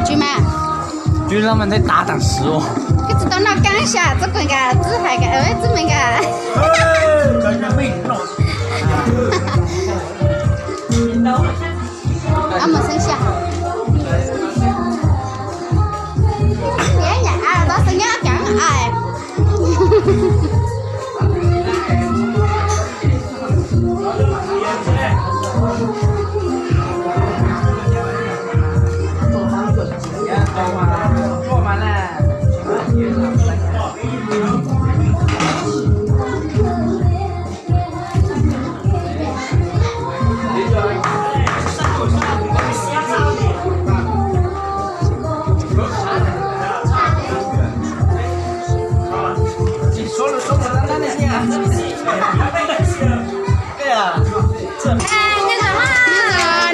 Tsis mas, tsis tau noj kab sas txoj kawg nkas txij hais kas txij me nkas. Mus xeeb xya. Niam nyam tos xeeb nyob cov a.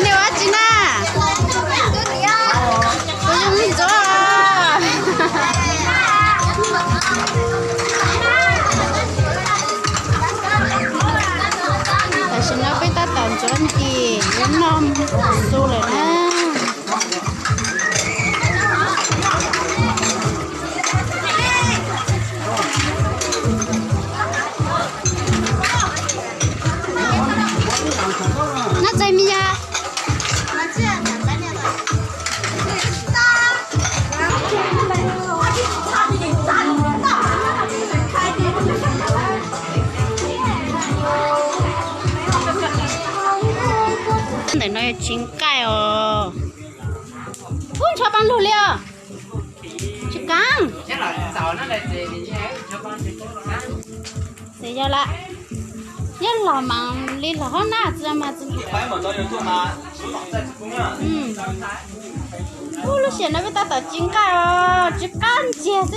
Nej ua dab tsi na? Kuv zoo ntxuav. Tam sim no peb tab tom ntxuav ntim yuav noj su lawm na. Noj txaij me yog. Ntawm no yog tsis nqaij os. Ub, ntshav pav lug li os. Tsis kav. Xyov yog lawm, yog los mas li los hauv nab txi mas txi. Ub, lub sij hawm no peb tab tom tsis nqaij os, tsis qab ntsiag xwb.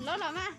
Lov los mas.